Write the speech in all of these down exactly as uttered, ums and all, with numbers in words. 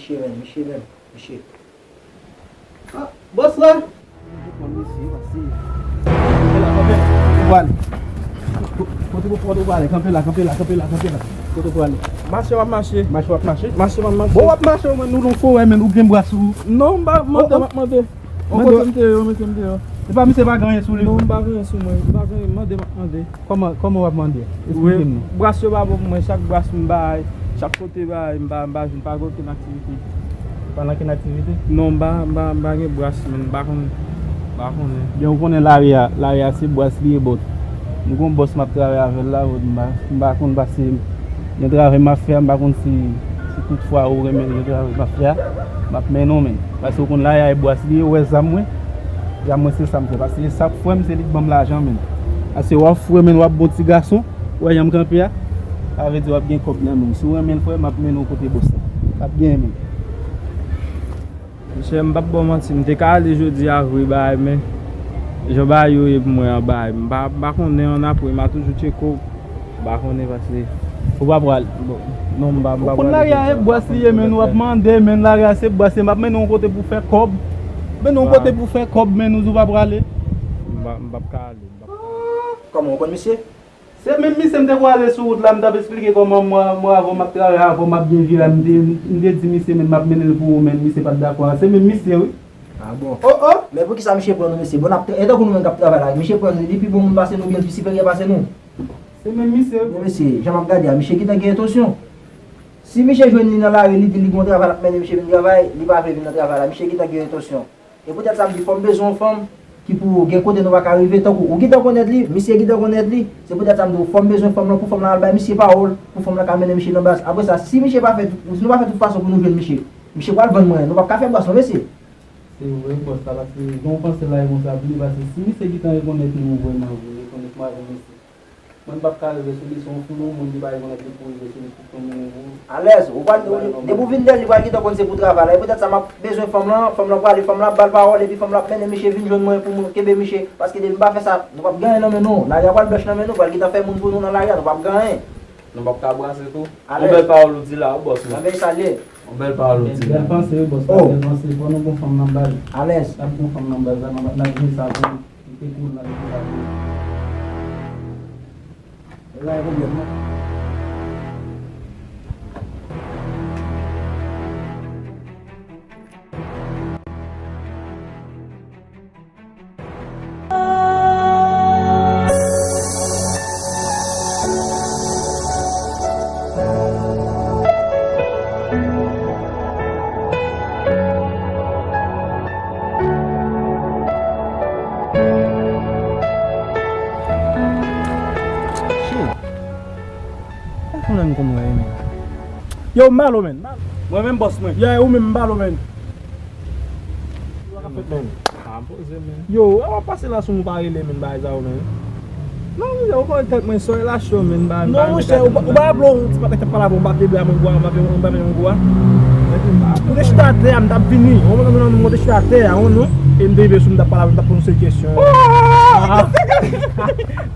Misye menm, misye menm, misye. Ah, bòs la. Kote w prale? Kanpe la, kanpe la, kanpe la, kanpe la. Kote w prale? Mache w ap mache. Mache w ap mache. Mache m ap mache. Bon, w ap mache, ou menm, nou nan forè, menm, ou gen bras ou. Non, m pa mande, m ap mande. Ou kote m te yo, mesye m te yo. Se pa misye pa gen anyen sou li? Non, m pa gen anyen sou mwen. M pa gen anyen, mande, m ap mande. Kòman, kòman w ap mande? Eksplike m non. Bras yo pa bon pou mwen, chak bras m bay, chak kote bay, m pa, m pa jwenn pa gen okenn aktivite. Pa nan okenn aktivite? Non, m pa, m pa, m pa gen bras, men m pa konn, m pa konnen. Byen, ou konnen lari a, lari a se bras li ye, but m gon bòs m ap travay avè l la, but m pa, m pa konn pase gen travay m ap fè a, m pa konn si, si tout fwa ou renmen gen travay m ap fè a, m ap mennen w, men. Paske ou konn lari a e bras li ye, ou wè zam mwen? Zam mwen se sa m fè. Paske se sa k fè m, se li k ban m lajan, men. Paske w ap fè, men, w ap bon ti gason, ou wè jan m kanpe a? Sa vle di w ap gen kòb nan men m. Si w renmen l, frè, m ap mennen w kote bòs la. L ap genyen, men. Monchè, m p ap ba w manti, m te ka ale jodi a vre, bay, men jan bagay yo ye pou mwen an, bay, m pa, m pa konnen, annapre, m a toujou tcheke w. M pa konnen paske. Ou pa pral. Bon, non, m pa, m pa pral. Ou konn lari a se bras li ye, men, w ap mande, men, lari a se bras li ye, m ap mennen w kote pou fè kòb. Mennen w kote pou fè kòb, men, ou di w pa prale. M pa, m p ap ka ale, m p ap ka ale. Kòman, ou konn misye? Se menm misye m te kwè ale sou wout la, m t ap eksplike kòman mwen, mwen avè w m ap travay, avè w m ap byen vire, m te, m te di misye, men, m ap mennen l pou ou, men, misye pa t dakò. Se menm misye, wi. Ah bon? Oh, oh! Men poukisa misye pran nou, mesye? Bon, n ap, e tankou nou menm k ap travay la, misye pran nou, li pi bon moun pase nou, oubyen l pi siperyè pase nou? Se menm misye, wi. Men mesye, jan m ap gade a, misye gentan gen entansyon. Si misye jwenn li nan lari, li di li gon travay l ap mennen misye vin travay, li pa vle vin nan travay la, misye gentan gen entansyon. E poutèt sa m di fò m bezwen yon fanm ki pou gen kote nou pa ka rive, tankou ou gentan konnèt li, misye gentan konnèt li. Se poutèt sa m di w fò m bezwen fanm lan, pou fanm lan al bay misye pawòl, pou fanm lan ka mennen misye nan baz. Apre sa, si misye pa fè, si nou pa fè tout fason pou nou jwenn misye, misye pral vann mwen, nou p ap ka fè bras non, mesye. Se vre, bòs la, paske jan w panse la e konsa vre, paske si misye gentan rekonèt nou vrèman vre, rekonèt mwen avè w, mesye, mwen m p ap ka rive sou li, se yon foul moun ki pa rekonèt li pou rive sou li, pou konnen ou. Alèz, ou pral, depi w vin dèyè l, li pral gentan konn se pou travay la. E poutèt sa, m ap bezwen fanm lan, fanm lan prale, fanm lan ap ba l pawòl, epi fanm lan ap mennen misye vin jwenn mwen pou m kenbe misye. Paske depi m pa fè sa, nou p ap gen anyen nan men nou. Lari a pral blanch nan men nou, pral gentan fè moun pou nou nan lari a, nou p ap gen anyen. Nou p ap ka brase tou. Alèz. Yon bèl pawòl ou di la, wi, bòs mwen. Nan men sa l ye. Yon bèl pawòl ou di la. Bèl panse, wi, bòs la, bèl panse. Fò nou gon fanm nan baz. Alèz. N ap gon fanm nan baz la, n ap, n ap jwe sa pou nou. Li te koul, n ap jwe sa pou nou. E la, e pwoblèm nan. Yo, m ba l, men. Mwen menm, bòs mwen. Yeah, ou menm, m ba l, men. Sa k ap fèt, men? Ah, poze, men. Yo, w ap pase la sou mwen, pa rele, men, bagay sa yo, men. Non, monchè, ou konnen tèt mwen, sòy la cho, men, bagay. Non, monchè, ou pa, ou pa raple w, ti patnè k t ap pale avè w, m pa te bla, mwen, gwa, m pa te, m pa te, mwen, gwa. Ou te chita atè a, m t ap vini. Ou konprann, mwen te chita atè a, ou non? E m te rive sou m, t ap pale avè w, m t ap poze w kesyon. Oh! Ah.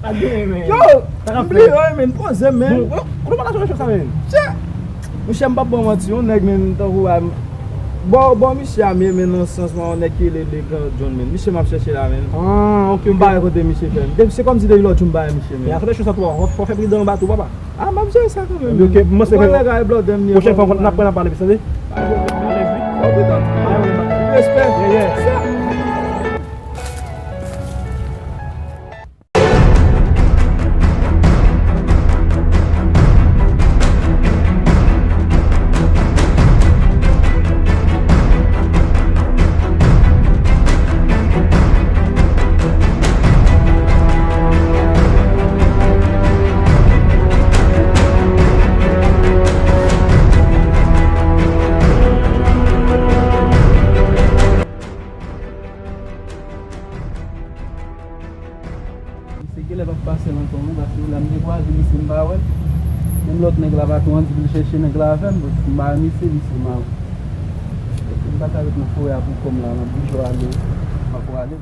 Sa gen, men. Yo! M bliye, men, poze, men. Bon, kote w pa ta chèche sa, men? Monchè, m p ap ba w manti, yon nèg, men, tankou a, bò, bò misye a, men, men, nan sans mwen, yon nèg ki rele Legrand John, men. Misye m ap chèche la, men. Ah, ok, m pa wè kote misye fè. Se kòmsi depi lòt jou m pa wè misye, men. Men atande, cho sa tou, fò, fò fè pridan anba tou, papa. Ah, m ap jere sa kanmenm, men. Ok, m panse ke pwochèn fwa, n ap pale, n ap pale, tande? Respè. Yeah, yeah. Misye genlè p ap pase l ankò non, paske la m te kwaze misye m pa wè l. Menm lòt nèg la pa tou annik vin chèche nèg la avè m, paske m pa wè misye, misye m a wè. Epi m pa ka ret nan forè a pou kò m la, m ap bouche ale, m ap ale.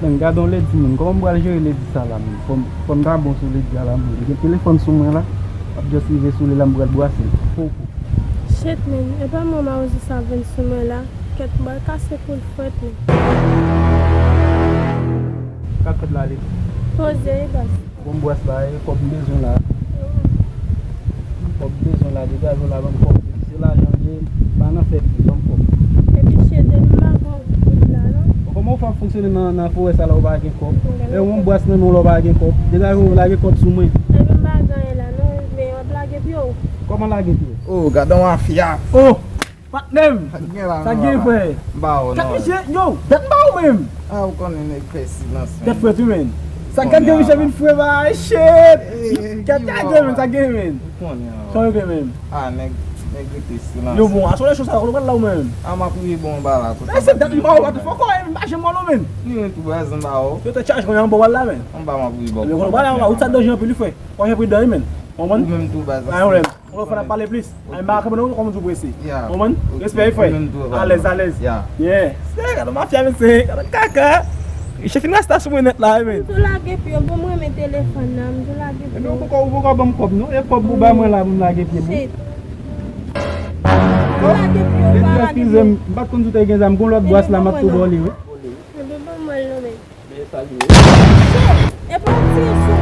Gade yon ledi, menm. Kòman m pral jere ledi sa la, menm? Fò m, fò m ta bon sou ledi a la, menm. Gen telefòn sou mwen la, ap just rive sou li la, m pral bwase l. Poko. Shit, menm. E pa mwen mawozo sa vin sou mwen la. Kèt, m pral kase kou l frèt, menm. Sa k fèt la, ledi? Poze, wi, baz. Bon, m bwase la, e kòb m bezwen la. Kòb m bezwen la, degaje w la, ban m kòb. Se lajan m ye, m pa nan fè pli, ban m kòb. Epi chede m pa gon goud la non. Bon, kòman w fè ap fonksyone nan, nan forè sa la w pa gen kòb? E yon bwase nan men w la w pa gen kòb? Degaje w, lage kòb sou mwen. Epi m pa gen anyen la non, men w ap lage pye w. Kòman lage pye? Oh, gade yon mafya. Oh! Patnè m! Sa k gen la, sa k gen, frè? M ba w non. Kèt misye, yo, tèt m ba w menm. Ah, ou konnen nèg fè silans. Tèt frèt wi, menm. Sa k gen, misye vin fre ba, shit. Kèt, sa k gen, menm, sa k gen, menm. Ou konnen. Sa w gen, menm. Ah, nèg, nèg rete silans. Yo, bon, aswè lè cho sa, kote w pral la ou menm? Ah, m ap rive bon anba la, kote. E se dat m ba w la, fò kò m pa janm wè w, menm. Wi, men tou baz, m ba w. Yo te chaje konnen anba w la, menm. Anba m ap rive bon. Lè kote w pral la, wout sa danje anpil, wi, frè. Fò w gen pridan, wi, menm. Konprann? Ou menm tou baz. Pa gen pwoblèm. Mwen fè n ap pale plis. Ay, m pa konprann ou kòman w tou prese. Konprann? Respè, frè. Alèz, alèz. Yeah. Se gade mafya, men se gade kaka. Chèf fin rasta sou mwen nèt la, men. M tou lage pye w, bon, m renmen telefòn nan, m tou lage pye w. Epi ou poko, ou poko ban m kòb, non? E kòb ou ba mwen la pou m lage pye m. Shit. M tou lage pye w, pa lage pye w. Eskize m, m pa t konn si w te gen zam, gon lòt bwase la, m ap tou ba w li, wi. Epi ban mwen l non, men. Men sa li ye. Shit! Epi w ap tiye sou